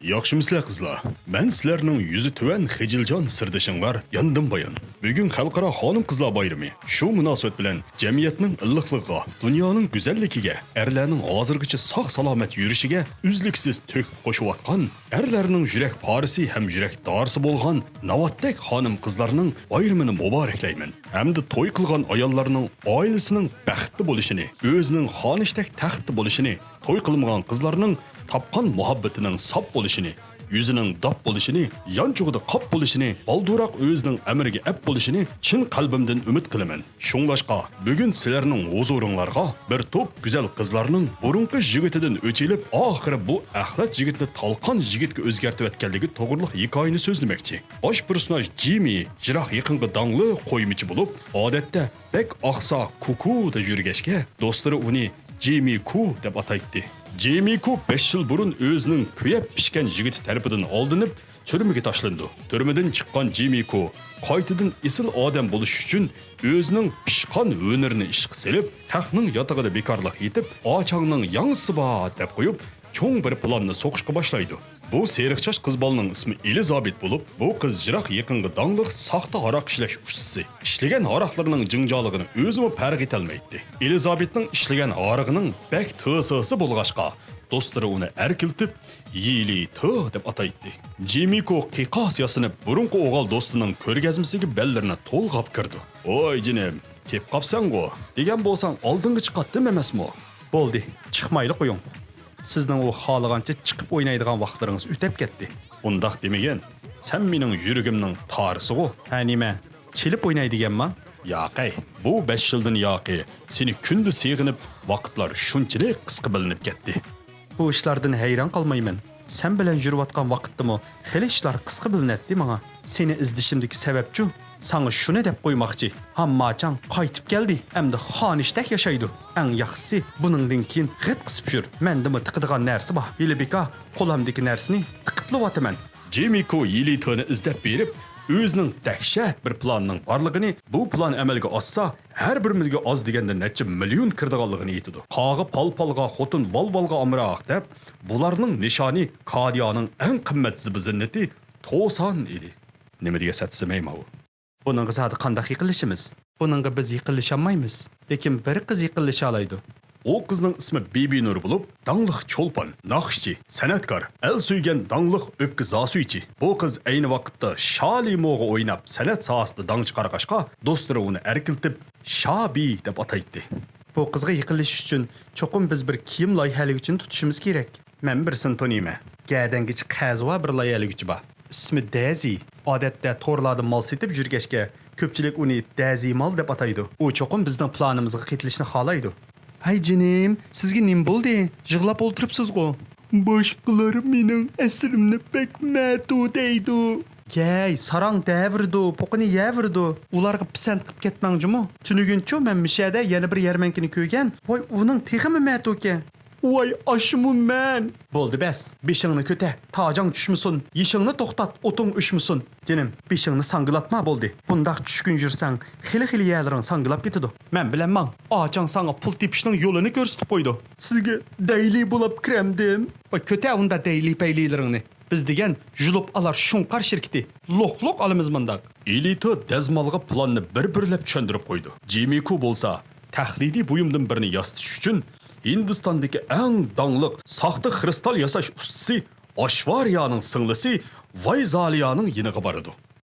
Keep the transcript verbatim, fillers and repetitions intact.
ياخشىمۇسىلەر قىزلار؟ مەن سىلەرنىڭ يۈزى تۆۋەن خىجىلجان سىردىشىڭلار ياندىن بايان. بۈگۈن خەلقئارا خانىم-قىزلار بايرىمى. شۇ مۇناسىۋەت بىلەن جەمئىيەتنىڭ ئىللىقلىقىغا، دۇنيانىڭ گۈزەللىكىگە، ئەرلەرنىڭ ھازىرغىچە ساق-سالامەت يۈرۈشىگە ئۈزلۈكسىز تۆھپە قوشۇۋاتقان، ئەرلەرنىڭ يۈرەك پارىسى ھەم يۈرەك دارىسى بولغان ناۋاتتەك خانىم-قىزلارنىڭ بايرىمىنى مۇبارەكلەيمەن. ھەمدە توي قىلغان ئاياللارنىڭ ئائىلىسىنىڭ بەختلىك بولۇشىنى، ئۆزىنىڭ خانىشتەك تەختتە بولۇشىنى، توي قىلمىغان قىزلارنىڭ تاپقان مۇھەببىتىنىڭ ساپ بولۇشىنى، يۈزىنىڭ داپ بولۇشىنى، يانچۇقىدا قاپ بولۇشىنى، بالدۇرراق ئۆزىنىڭ ئەمرىگە ئەپ بولۇشىنى چىن قەلبىمدىن ئۈمىد قىلىمەن. شۇڭلاشقا، بۈگۈن سىلەرنىڭ ھۇزۇرۇڭلارغا بىر توپ گۈزەل قىزلارنىڭ بۇرۇنقى يىگىتىدىن ئۆچ ئېلىپ، ئاخىرى بۇ ئەخلەت يىگىتنى تالقان يىگىتكە ئۆزگەرتىۋەتكەنلىكى توغرىلىق ھېكايىنى سۆزلىمەكچى. باش پېرسوناژ جىمى، جىراق يېقىنقى داڭلىق قويمىچى بولۇپ، ئادەتتە بەك ئاقسا كۇكۇدا يۈرگەچكە، دوستلىرى ئۇنى جىمى كۇ دەپ ئاتايتتى. جىمى كۇ بەش يىل بۇرۇن ئۆزىنىڭ كۆيۈپ پىشكەن يىگىتى تەرىپىدىن ئالدىنىپ، تۈرمىگە تاشلىنىدۇ. تۈرمىدىن چىققان جىمى كۇ قايتىدىن ئېسىل ئادەم بولۇش ئۈچۈن ئۆزىنىڭ پىشقان ھۈنىرىنى ئىشقا سېلىپ، خەقنىڭ ياتىقىدا بىكارلىق يېتىپ، ئاچاڭنىڭ ياڭزىسى بار دەپ قويۇپ، چوڭ بىر پىلاننى سوقۇشقا باشلايدۇ. بۇ سېرىق چاچ قىز بالىنىڭ ئىسمى ئېلىزابېت بولۇپ، بۇ قىز يىراق يېقىنقى داڭلىق ساختا ھاراق ئىشلەش ئۇستىسى. ئىشلىگەن ھاراقلىرىنىڭ جىڭجالىقىنى ئۆزىمۇ پەرق ئېتەلمەيتتى. ئېلىزابېتنىڭ ئىشلىگەن ھارىقىنىڭ بەك تىسىسى بولغاچقا، دوستلىرى ئۇنى ئەركىلىتىپ، يىلى تى دەپ ئاتايتتى. جىمىكو قىيقاس ياسىنىپ، بۇرۇنقى ئوغۇل دوستىنىڭ كۆرگەزمىسىگە بەللىرىنى تولغاپ كىرىدۇ. ۋاي جېنىم، كېلىپ قاپسەنغۇ؟ دېگەن بولساڭ ئالدىڭغا چىقاتتىم ئەمەسمۇ؟ بولدى، چىقمايلى قويۇڭ. سىزنىڭ ئۇ خالىغانچە چىقىپ ئوينايدىغان ۋاقىتلىرىڭىز ئۆتەپ كەتتى. ئۇنداق دېمىگىن، سەن مېنىڭ يۈرىكىمنىڭ تارىسىغۇ. ھە نېمە، چېلىپ ئويناي دېگەنما؟ ياقەي، بۇ بەش يىلدىن ياقى سېنى كۈندە سېغىنىپ، ۋاقىتلار شۇنچىلىك قىسقا بىلىنىپ كەتتى. بۇ ئىشلاردىن ھەيران قالمايمەن. سەن بىلەن يۈرۈۋاتقان ۋاقىتتىمۇ خېلى ئىشلار قىسقا بىلىنەتتى ماڭا. سېنى ئىزدىشىمدىكى سەۋەبچۇ، ساڭا شۇنى دەپ قويماقچى. ھامماچاڭ قايتىپ كەلدى، ئەمدى خانىشتەك ياشايدۇ. ئەڭ ياخشىسى، بۇنىڭدىن كېيىن غىت قىسىپ يۈر. مەندىمۇ تىقىدىغان نەرسە بار. ھېلى بىكار قولامدىكى نەرسىنى تىقىپلىۋاتىمەن. جىمىكو يىلىتىنى ئىزدەپ بېرىپ، ئۆزىنىڭ دەھشەت بىر پىلانىنىڭ بارلىقىنى، بۇ پىلان ئەمەلگە ئاشسا، ھەر بىرىمىزگە ئاز دېگەندە نەچچە مىليون كىرىدىغانلىقىنى ئېيتىدۇ. قاغا پالپالغا، خوتۇن ۋالۋالغا ئامراق دەپ، بۇلارنىڭ نىشانى كادىيانىڭ ئەڭ قىممەت زىبۇ زىننىتى توسان ئىدى. نېمە دېگەن سەتسىمەي ماۋۇ؟ بۇنىڭغا زادى قانداق يېقىنلىشىمىز؟ بۇنىڭغا بىز يېقىنلىشالمايمىز. لېكىن بىر قىز يېقىنلىشالايدۇ. ئۇ قىزنىڭ ئىسمى بىبىنۇر بولۇپ، داڭلىق چولپان، ناخشىچى، سەنئەتكار، ئەل سۆيگەن داڭلىق ئۆپكە زاسۈيچى. بۇ قىز ئەينى ۋاقىتتا شالىموغا ئويناپ، سەنئەت ساھەسىدە داڭ چىقارغاچقا، دوستلىرى ئۇنى ئەركىلىتىپ، شابى دەپ ئاتايتتى. بۇ قىزغا يېقىنلىشىش ئۈچۈن چوقۇم بىز بىر كىيىم لايىھەلىگۈچىنى تۇتۇشىمىز كېرەك. مەن بىرسىنى تونۇيمەن. گەدەنگىچە قەزى بار بىر لايىھەلىگۈچى بار. ئىسمى دەزى. ئادەتتە تورلاردا مال سېتىپ يۈرگەچكە، كۆپچىلىك ئۇنى دەزى مال دەپ ئاتايدۇ. ئۇ چوقۇم بىزنىڭ پىلانىمىزغا قېتىلىشنى خالايدۇ. ھەي جېنىم، سىزگە نېمە بولدى؟ يىغلاپ ئولتۇرۇپسىزغۇ؟ باشقىلار مېنىڭ ئەسىرىمنى بەك مەتۇ دەيدۇ. يەي، ساراڭ دەۋېرىدۇ، پوقىنى يەۋېرىدۇ. ئۇلارغا پىسەنت قىپ كەتمەڭ جۇمۇ. تۈنۈگۈنچۇ مەن مۇشۇ يەردە يەنە بىر يەرمەنكىنى كۆرگەن. ۋاي، ئۇنىڭ تېخىمۇ مەتۇكەن. ۋاي، ئاشۇمۇ مەن. بولدى بەس، بېشىڭنى كۆتە، تاجاڭ چۈشمىسۇن، يېشىڭنى توختات، ئوتۇڭ ئۆچمىسۇن. جېنىم، بېشىڭنى ساڭگىلاتما بولدى. بۇنداق چۈشكۈن يۈرسەڭ، خېلى-خېلى يەرلىرىڭ ساڭگىلاپ كېتىدۇ. مەن بىلەن ماڭ، ئاچاڭ ساڭا پۇل تېپىشنىڭ يولىنى كۆرسىتىپ قويىدۇ. سىزگە دەيلى بولاپ كىرەمدىم. ۋاي، كۆتە ئۇندا دەيلى-پەيلىلىرىڭنى. بىز دېگەن يۇلۇپ ئالار شۇڭقار شىركىتى. لوق-لوق ئالىمىز مۇنداق. ئېلىتا دەزمالغا پىلاننى بىر-بىرلەپ چۈشەندۈرۈپ قويىدۇ. جىمىكۇ بولسا تەقلىدىي بۇيۇمدىن بىرنى ياسىتىش ئۈچۈن ھىندىستاندىكى ئەڭ داڭلىق ساختا خرۇستال ياساش ئۇستىسى ئاشۋارىيانىڭ سىڭلىسى ۋايزالىيانىڭ يېنىغا بارىدۇ.